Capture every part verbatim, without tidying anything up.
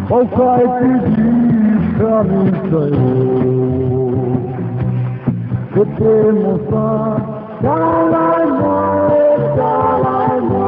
Paokai tiji kami sayo. Kete mosa, dalai mo, dalai mo.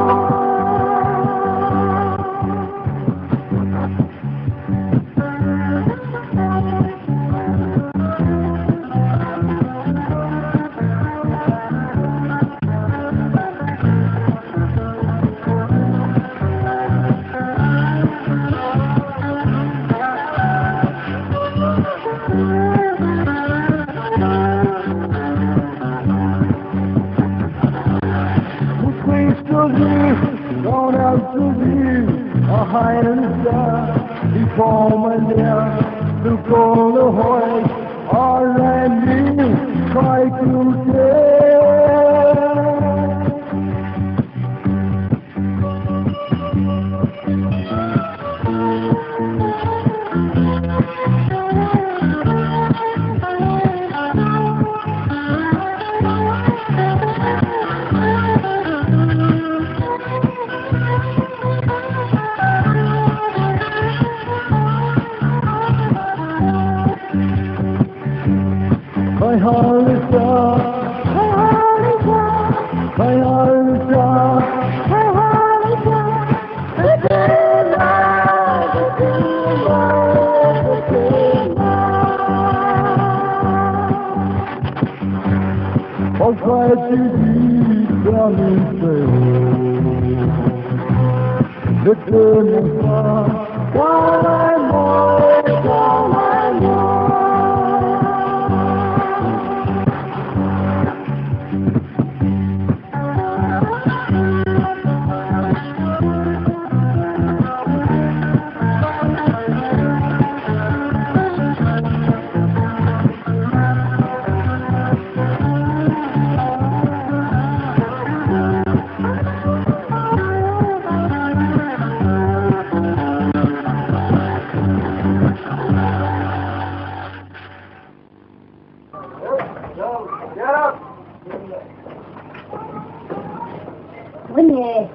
Vune,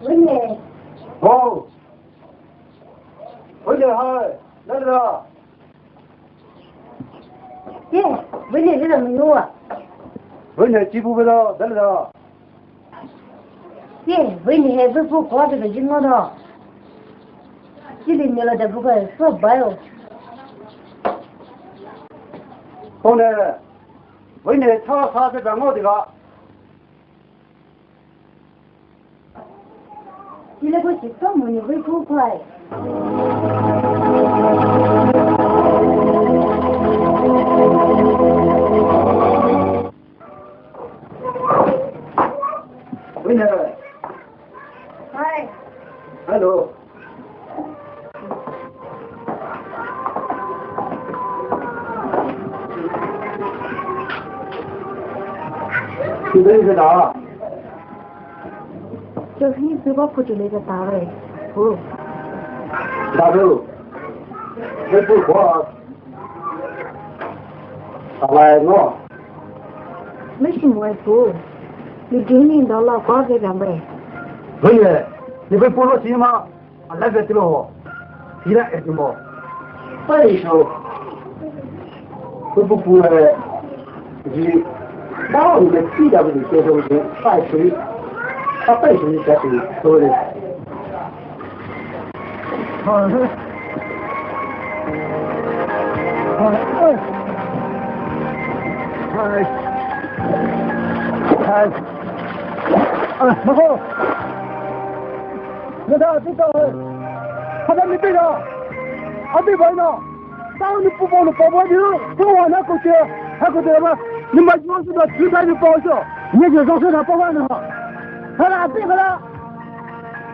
vune. Oh. Vune hai, dada. Ye, vune dada mino wa. Vune chipu bela, dada. Ye, vune he bu pu kwa de jin ngo do. Chili nela de bu ka so bayo. Kone, vune tha tha de ngo de ga. Ile ko chito muni hui ku kwai. Winner. Hi. Hello. Today is the Johi biba phutu le ta tare. Hu. Dabu. Biba phutu. Alai no. Mishi mo fu. Ni dini da la kwa de gambe. Oye, ni biba phutu si ma. Ala ve tiro. Tira e timo. Pai so. Ku pu pu e. Ji. Ba o ne ti da bu ke so je. Pai so. Ka pai so ni ka ti. So le. Hai. Hai. Ah, mako. Nada, ati ka. Hada ni pira. Ati bai na. Tao ni pu bo ni pa bo ni. Tu wa na ko che. Ha ko che ba. Ni ma jo su da tu da ni pa so. Ni jo su da pa wa na. Hala ati hala.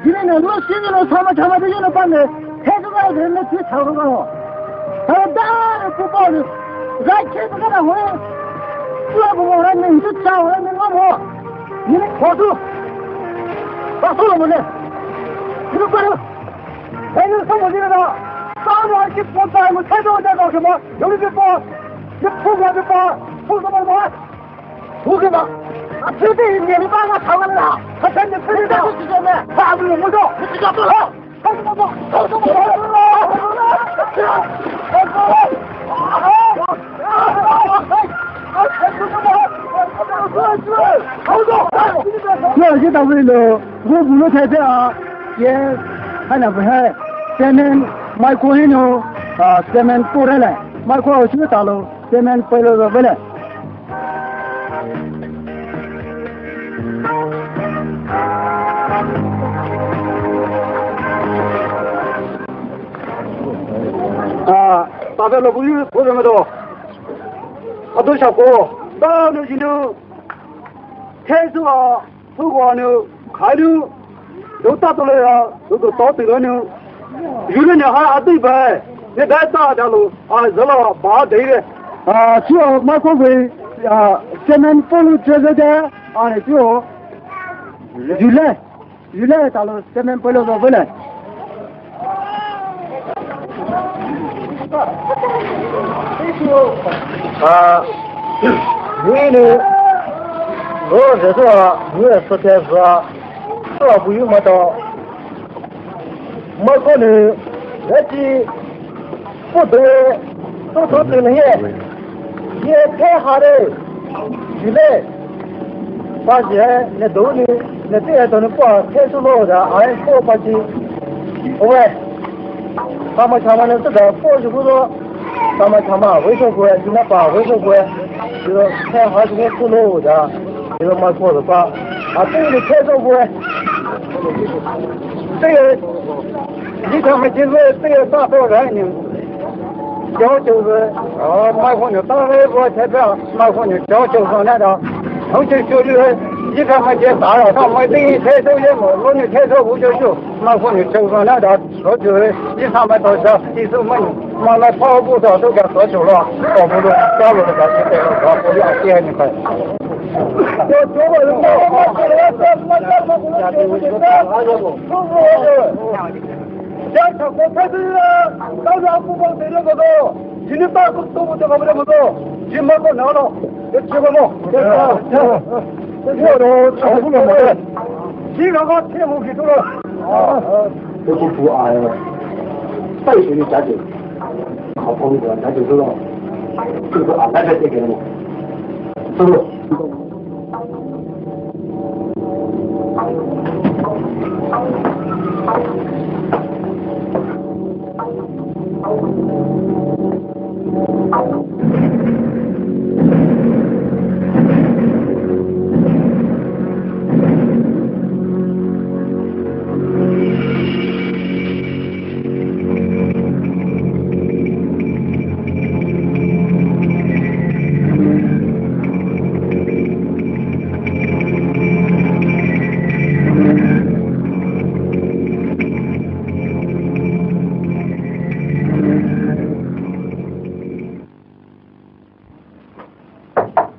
Jine na lo si ni lo sama sama de ni pa ne. He ko ga de ni ti sa ko ga. Hala da pu bo ni. Ga che ko ga na ho. Tu a bo ra ni tu sa ho ni ma mo. Ni ni ko tu. Ba so mo ne. Ni ko ro. Eni sa mo dina da. Sa mo aki po ta mo thai do da ko mo. Yo ni po. Ni po ga ni po. Po sa mo mo. Po ga ma. A thai de ni ni ba ga sa ga na. Ka thai ni thai da. Sa mo mo do. Ni ka to. Sa mo mo. Sa mo mo. Avei lo, gu bulu thai thai a, ye, hana bhe, semen, mai ko hino, a, semen pore le, mai ko shu ta lo, semen pore lo bele. A, ta bhe lo bulu, bulu me do. A do sha ko, ta lo jinu, the su a, Pu wa nu, khai nu, do ta to le ya, do do to ti le nu. Yu le ne ha a ti bai. Ne dai ta da lo, a za la ba de le. A, shu mai ko ve, a, semen polo che ze de, a ne shu. Yu le, yu le ta lo semen polo zo ve le. A, ni ni, ro ze so, ni so te so, so bu yu ma to. Ma ko ni, la ti, ko de, to to te ni ye. Ye te ha de. Yu le. Paji hai, ne dou ni, ne tei hai dou ni pua, the su lo da, ai, ko paji. Owe. Kama chama ne su da, ko ju ku lo. Kama chama, wei so kue, jina pa, wei so kue. Ju lo, the ha ju ne su lo da. Ju lo ma ko lo pa. A tei ni the so kue. Tei. Ji kama ji lo, tei sa to da ni. Jiao jiu zhe, a, mai hu niu dao le bo cai bia, mai hu niu jiao jiu zhe na da. Hong jiu jiu le, yi sa mai jie da le, sa mai ding yi cai zou ye mo, lo niu cai zou hu jiu jiu, mai hu niu jiu zhe na da, lo jiu le, yi sa mai dao sha, yi su mai, mai lai pao bu dao dou ga dao jiu lo, dao bu lo, dao lo ga jiu dai lo, dao bu le a jie ni kai.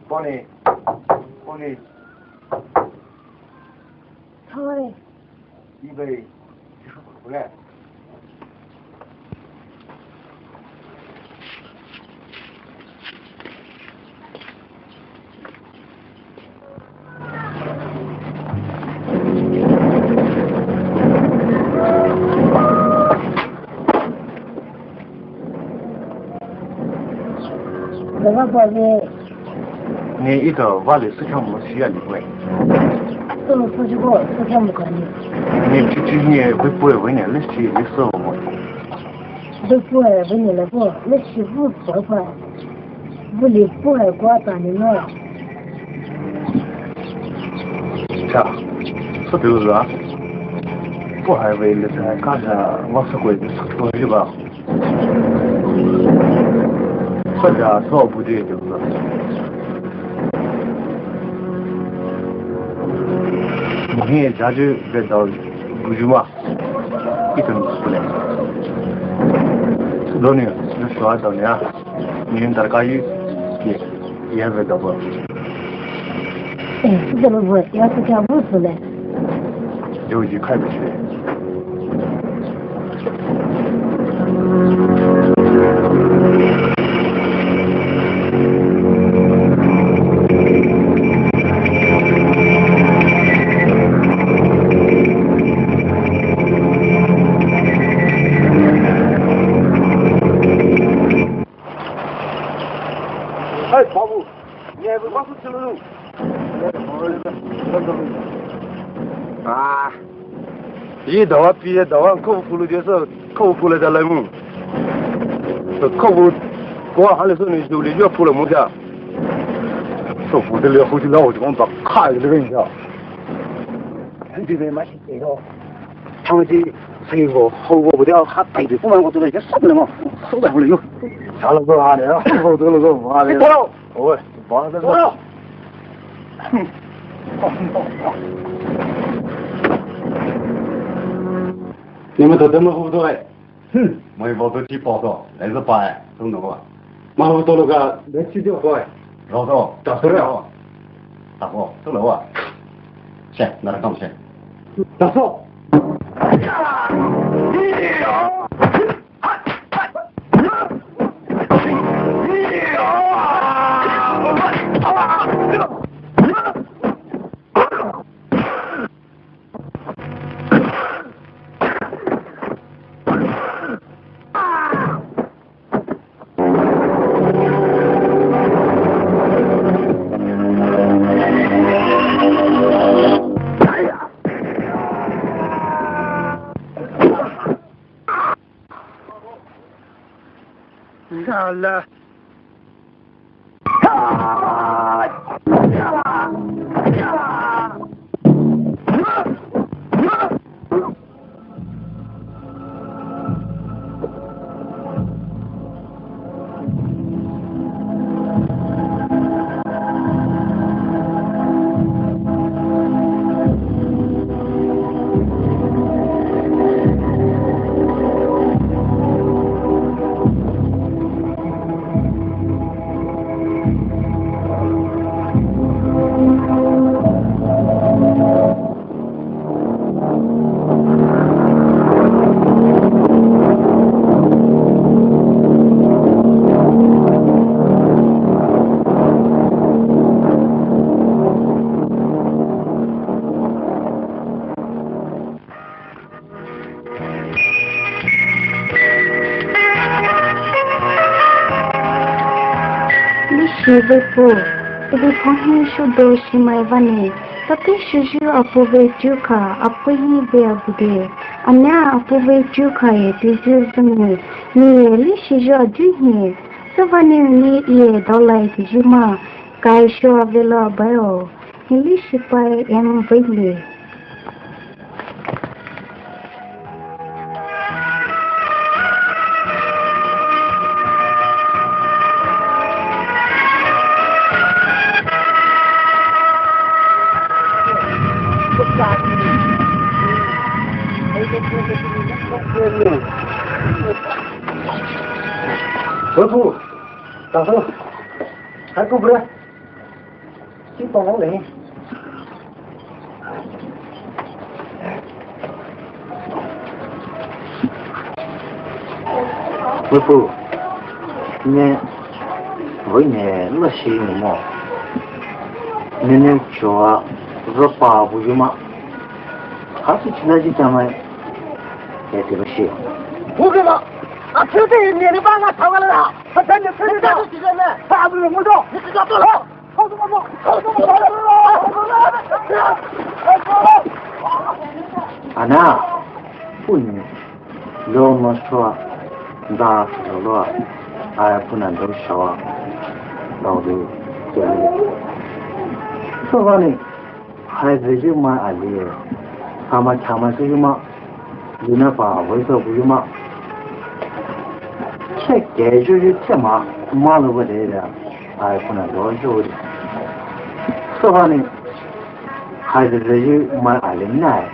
Pone, pone. Sorry. Ibai. Baba bole. Ni ita vale sükhamu siya ni kwe. Solo sujiko sükhamu kani. Ni chichi ni kwe pwe we ni lesi lesi mo. Kwe pwe we ni lesi lesi bu pwe pwe. Buli pwe kwa ta ni no. Cha. Soteu za. Pwe hai we lesi ka za wa sokwe sokwe ba. Saja so bu de de la. Mhe jaje be dal bujuma. Itum sule. Doni, duswa doni ya. Ni darkar yi ke ya be dal. Eh, sule bu ya sükhamu sule. Yo ji kai be sule. Hey, Babu, yeah, we want to tell you. Ye dawa pi ye dawa khou pulu de so khou pulu da lai mu. So khou ko ha le so ni ju le ju pulu mu ja. So pu de le ho ji la ho ji ba kha le ge ja. Hen de ma shi de ho. Tang ji sai ho ho ho de ha tai de ko ma ko de ya sa le mo. So da ho le yo. Sa le go ha le ho de le go ha le. Oi, ba da. Ni ma to de ma ho to ai. Mai ba to chi pa to. Lai za pa ai. Tong no ba. Ma ho to lo ga. De chi de ko ai. Ro to. Ta so re. Ta ko. To lo ba. She, na ra kam she. Ta so. Leshi veipu, tali pho hi shudo shimai vane, tapi shuyu apu vei tuka, apu hi vei abude, anya apu vei tuka e tuyu zungu, ni e leshi yu adu hi, suvane ni e daolai tuyu ma, kai shu avelo bayo, ni leshi pai em vei le. Veipu, ta so, hai ku bra. Chi pa mo le. Veipu, ne, vei ne, leshi mo. Ne ne chua, vapa bu yuma. Kasi chila ji tamai. Ete leshi. Bu ke ma. Achu te ne ne ba nga thawa la. Ha ta ne te ta. Ha bu mo do. Ni ka to. Ana, puni, lo no shwa, da lo lo, ai puna lo shwa, lo lo, lo lo. So vani, hai zhe yu ma ali, ama chama zhe yu ma. Yuna pa vei so bu yuma. Che ke ju ju che ma, ma lo bu de da. Ai puna do ju. So vani. Hai de de ju ma ai le nai.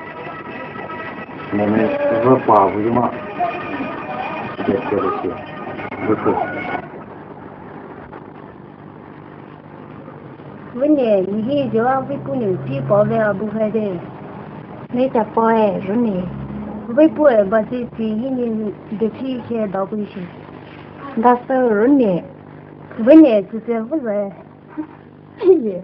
Ne ne vei pa bu yuma. De de de. Bu bu. Vune, ni hi joa veipu ne chi pa ve abu hai de. Ne cha pa e, vune. Veipu e, ba si chi hi ni de chi che da bu shi. Da so vune. Vune, chi che vu ve. Ye.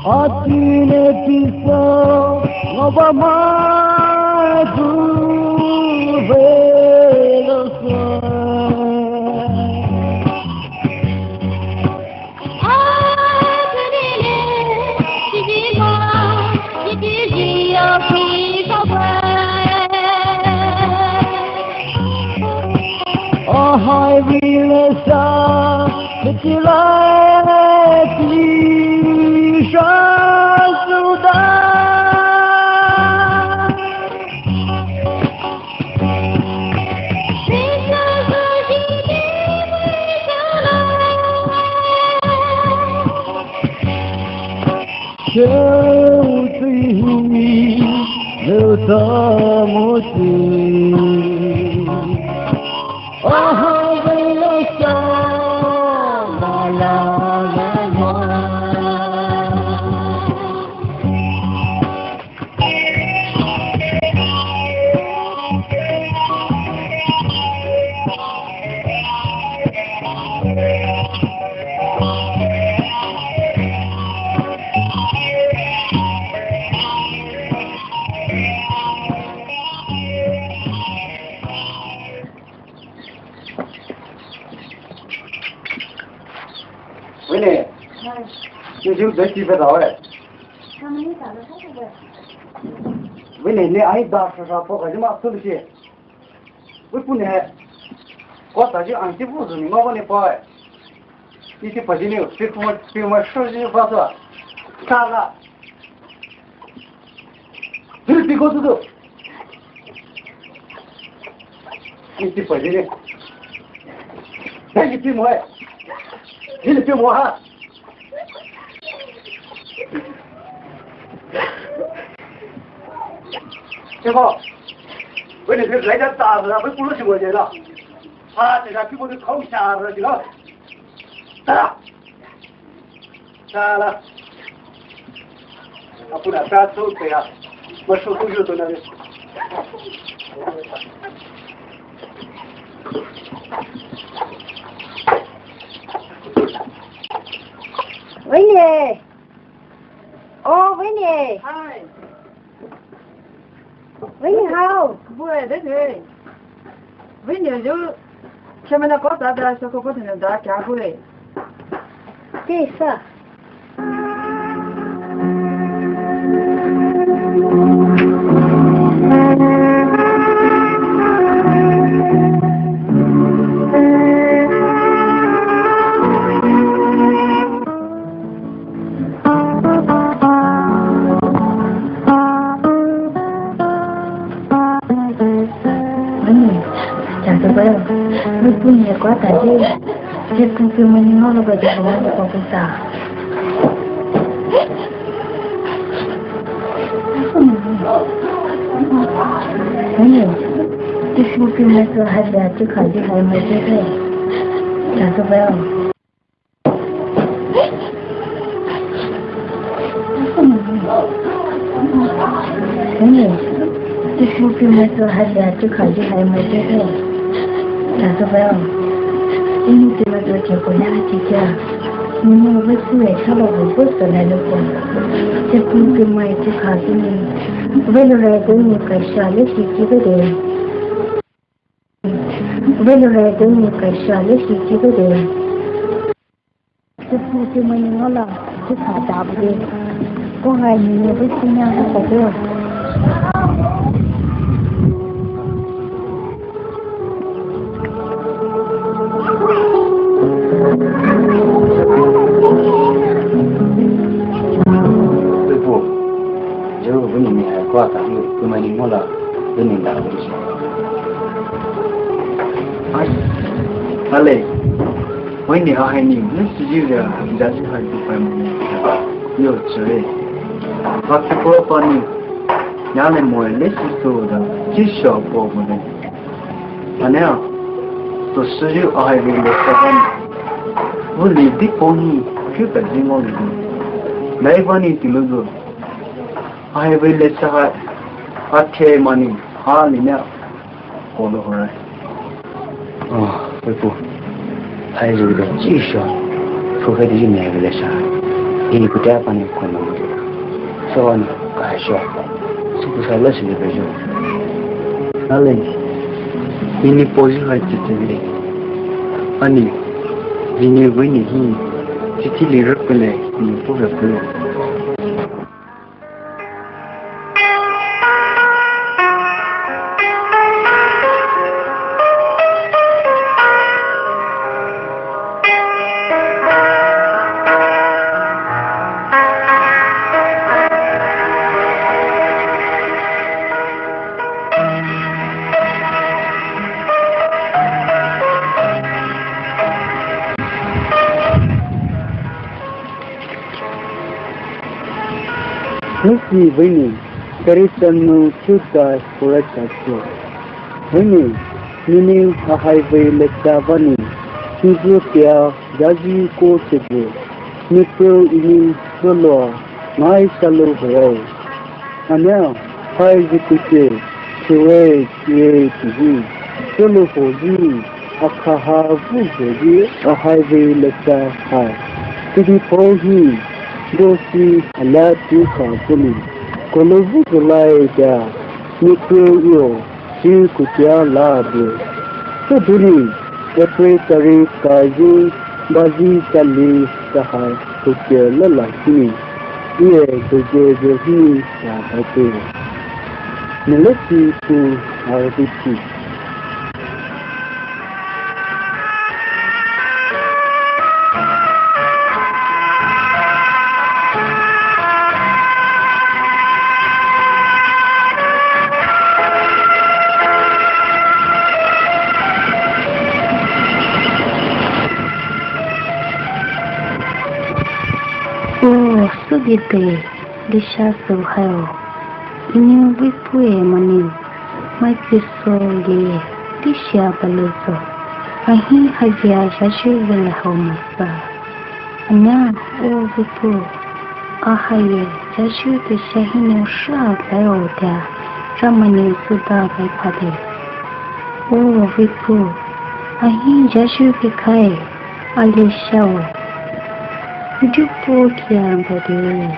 Atine pisa ngaba ma tu velo sa. Ahai vilesa, mitila ti sha suda. Wene. Hai. Ni jiu dai ti pe dao eh. Wene, ni ai da sa sa po ka jima tu si. Wipune. Ko ta ji ang ti bu zu ni ngo ne pa. Ni ti pa ji ni, ti ku ma, ti ma shu ji ba sa. Sa la. Hili pi ko tu tu. Ni ti pa ji ni. Dai ji pi mo hai. Hili pi mo ha. Cheko, wene, wene, lai da ta la, wene, pulo si wene la. Ha, te la, pi mo de khau sha ra ji la. Ta. Ta la. Apu na ta so te ya. Ma so ku yo to na le. Wene. Oh, Winnie. Hi. Winnie, how? Bue, de de. Winnie, you, kemana kota da so ko kota da kya bue. Tisa. Ani, chang tu bayo. Lu punya kuat aja. Tepuke mai ni ngaolou ba de ba ngaolou ba kuta. Ani, tepuke mai sü haja, tekha ji hai mai de de. Jatuo ba. Ani, tepuke mai sü haja, tekha ji hai mai de de. Jatuo ba. Ini tea mai sü ke ko ya chi cha. Nini vei sü e cha lo vei sü la lo ko. Tepuke mai tekha ji ni. Vei lo re de ni ka sha le shi chi de de. Vei lo re de ni ka sha le shi chi de de. Tepuke mai ni ngaolou, tekha da bu de. Ko hai ni ni vei sü nia ko ko de. Tepu, jeu vei ni ni hai ko ta ni, tepuke mai ni ngaolou, vei ni da bu de. Ai, ale. Vei ni ahai ni, ni si ji ya, ja ji hai tu pai mo ni. Yo, chere. Ba ki po pa ni. Ya le mo le si so da, ji sha po mo le. Ane a, to si ji ahai vei le sa ba ni. Vei le di po ni, ki ta ji mo le. Dai ba ni ti lo zo. Ahai vei le sa hai, a the ma ni, ha ni na. Ko lo ho rai. Oh, vei pu. Hai ju de ji sha. Pu hai de ji ne vei le sa. Ini kuta pa ni ko lo. So ani ka sha. Su ku sa la si le be jo. Ale. Ini po ji hai chi chi le. Ani. Ji ne vei ni hi. Chi chi le rak le. Ni po rak le. Nisi vei ni, kari sanu chuta kura chacho. Vei ni, nini ahai vei le sa ba ni, hizu pia jaji ko chebo, ni pro ini solo, ngai salo vei. Ane a, hai ji kuche, chiwe, chiwe, chiwe, solo ho ji, akha ha vu zo ji, ahai vei le sa hai. Tidi po hi, do si, ala tu ka kuni, kolo vu zo lai da, ni pro yo, si kutia la bu. So duni, April tarik ka ji, baji tali, sa hai, kutia la la kini. Iye, kutia jo hi, ya, ba tu. Melesi ku, ha, di ki. Oh, so bite. Disha so hayo. Ini vei pu e mani. Mai pi so ye. Disha bale so. Ahi hagia jaji vei hao masa. Anya, o vei pu. Ahai ye, jaji disha hi ni sha bai o dia. Ramani suda bai pade. O vei pu. Ahi jaji vei kai. Alisha o. Dupo kia bade.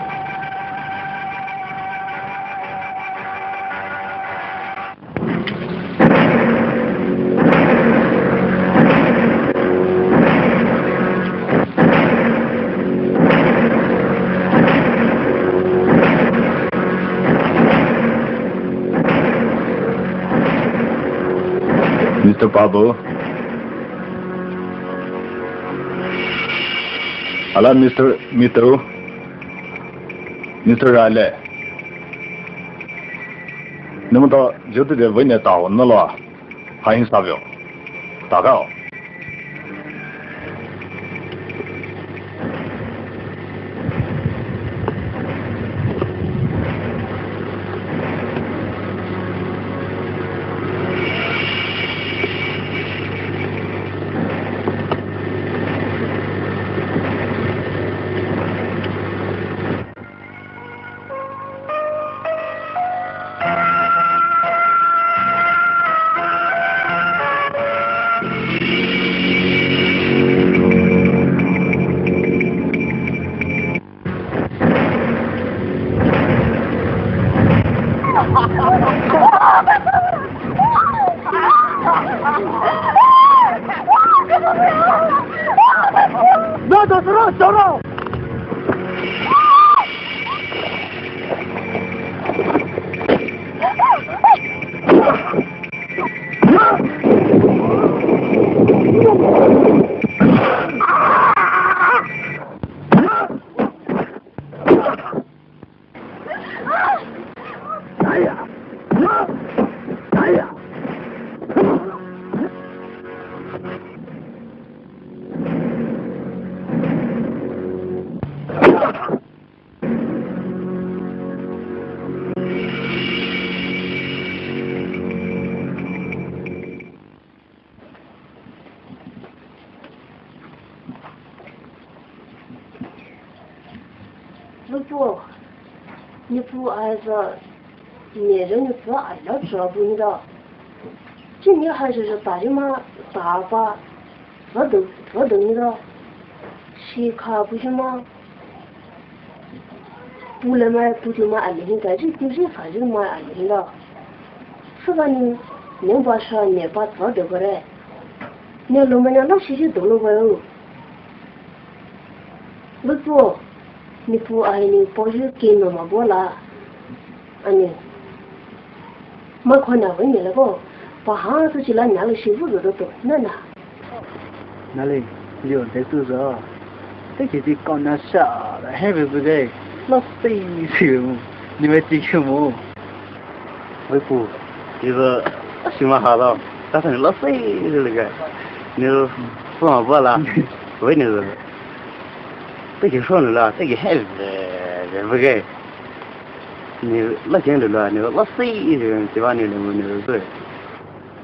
Mister Pabo. Ala Mister, Mister, Mister Rale. Nemo to jotu de vei ne tao na lo. Hahin savio. Takao. Lupu, nipu aiza, ne zhe nipu ai la zha bu ni da. Chi ni hai zhe zhe ta zhe ma, ta pa, zha de, zha de ni da. Shi ka bu zhe ma. Pu le mai, pu tu mai a le hin ka, ji tu ji fa ji mai a le hin da. Sü ba ni, ne ba sha ne ba zha de ba re. Ne lo ma nya la shi ji do lo ba yo. Lupu, nipu ai ni po ji ke no ma bo la. Ani. Ma kho na wen ne la ko, pa ha su chi la nya lo shi vu zo do to, na na. Na le, lio de su zo. Te ki ti ko na sha, la he ve bu de. Lo si si mu. Ni ve ti ki mu. Wei pu, ni zo, a shi ma ha lo. Ta sa ni lo si si le ga. Ni zo, fu ma ba la. Wei ni zo. Te ki so ni la, te ki he ve ve bu ge. Ni la ken lu la, ni la si, ni ti ba ni lu ni lu.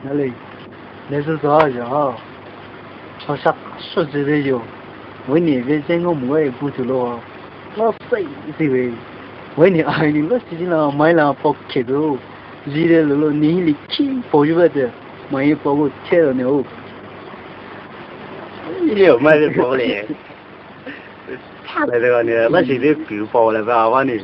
Na le, ni su sa ya ha. Sa sa su zi de yo. Wei ni ve zen ngo mu wei bu tu lo. La si si wei. Wei ni ai ni la si si la, mai la po ke do. Zi de lo lo ni li ki po yu ba de. Mai po go che lo ni o. Yo, mai de po le. Tha le de ni, la si de ku po le ba wa ni.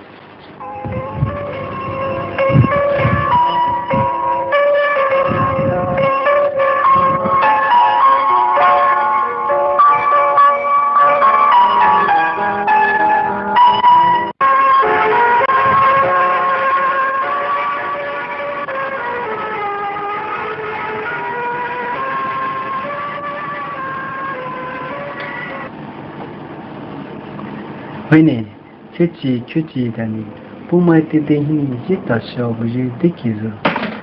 Wei ni. Khuchi, khuchi dani, pumai tide hini ji ta sho bu ji diki zo,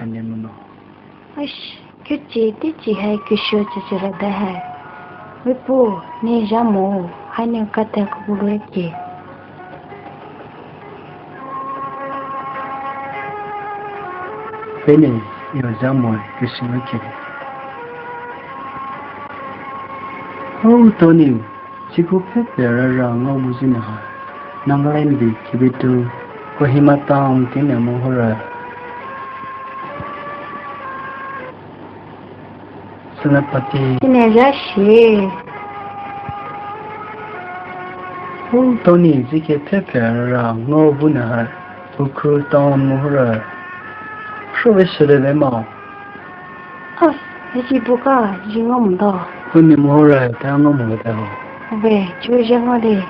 ane muno. Aish, khuchi, diki hai kusho chichira de hai. Wei pu, ni ja mo, hai ni kata kubulu ki. Wei ni, yo ja mo, kusho ki. Oh, Tony. Chiko phe phe ra ra ngao bu ji na ha. Nagaland bi kibitu Kohima town tine mo ho ra. Senapati. Tine ja shi. Hu Tony ji ke phe phe ra ra ngao bu na ha. Ukhrul town mo ho ra. Sho ve shi le le ma. Oi, esi buka, ji ngom do. Kuni mo ra, ta ngom do. Be, chu je ngo de.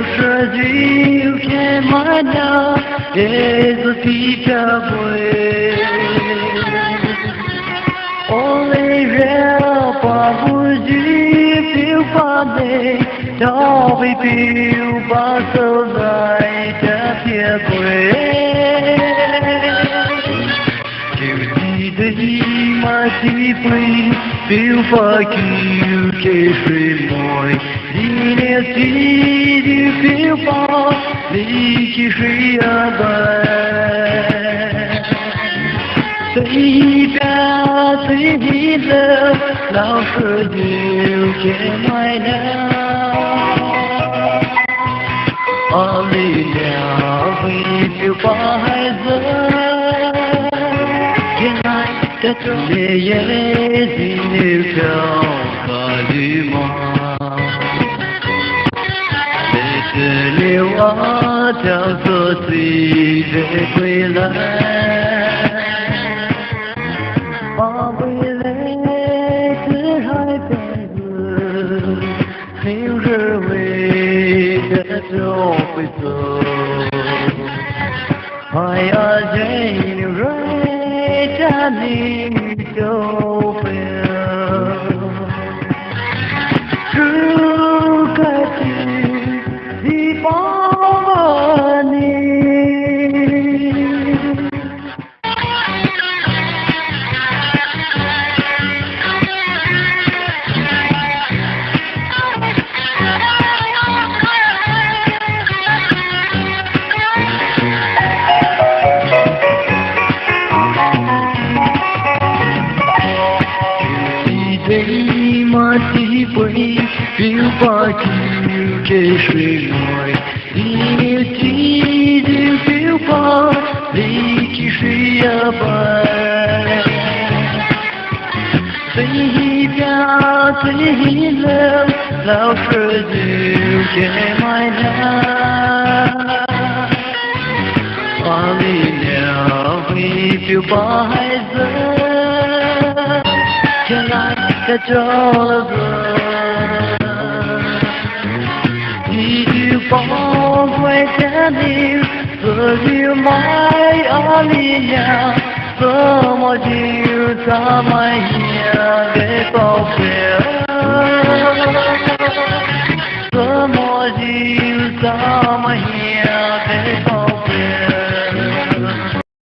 Shadiu ke mana, ezo ti pia bue. Ole rea pa buji piu pa de, tabi piu pa so zai ta pia bue. Kiu ti de ma ti pui, piu pa kiu ke shui moi. Dine ti di piu pa, di ki shui a ba. Sei pia sei di le, lao shui diu ke mai na. Ali ya vi piu pa hai za. Ke nai ta tu le ye le di ne piu ka di ma. Le te le wa ta so si de kui la. Pa kui le te hai pe. Sing re we ta so kui so. Hai a jai ni re ta ni so pe. True ka ti di pa ni. Ti dei ma ti pui, piu pa kiu ke shui moi. Ti ti di piu pa, di ki shui a ba. Sei hi pia, sei hi le, lao shui diu ke mai na. Ali ya vi piu pa hai za. Ke nai ta cho la za. Ti di pa we ta di, so di mai ali ya. So mo di sa mai ya ve pa pe. So mo di sa mai ya ve pa pe.